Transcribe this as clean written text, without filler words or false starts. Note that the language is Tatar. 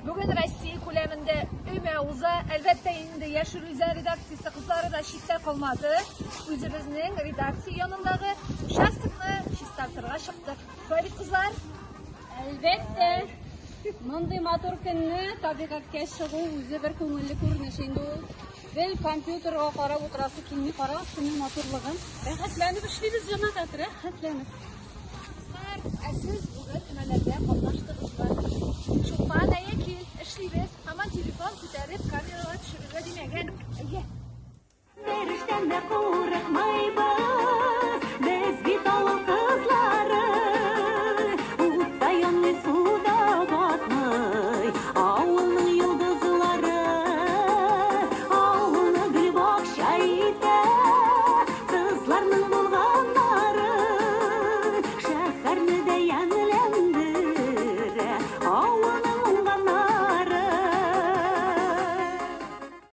Бүген Россия күләмендә өмә уза. Әлбәттә инде Яшел Үзән редакциясе кызлары да читтә калмады. Үзебезнең редакция янындагы участокны чистартырга чыктык. Шулай бит, кызлар? Әлбәттә. Мондый матур көнне табигатькә чыгу үзе бер күңелле күренеш инде ул. Гел компьютерга карап утырасы килми, карагыз көннең матурлыгын. Рәхәтләнеп эшлибез, җәмәгать, рәхәтләнеп. Кызлар, ә сез бүген өмәләрдә катнаштыгызмы? Чулпан, әйе, кил, эшлибез. Һаман телефон күтәреп камерага төшерергә димәгән. Әйе. Бер эштән дә курыкмыйбыз.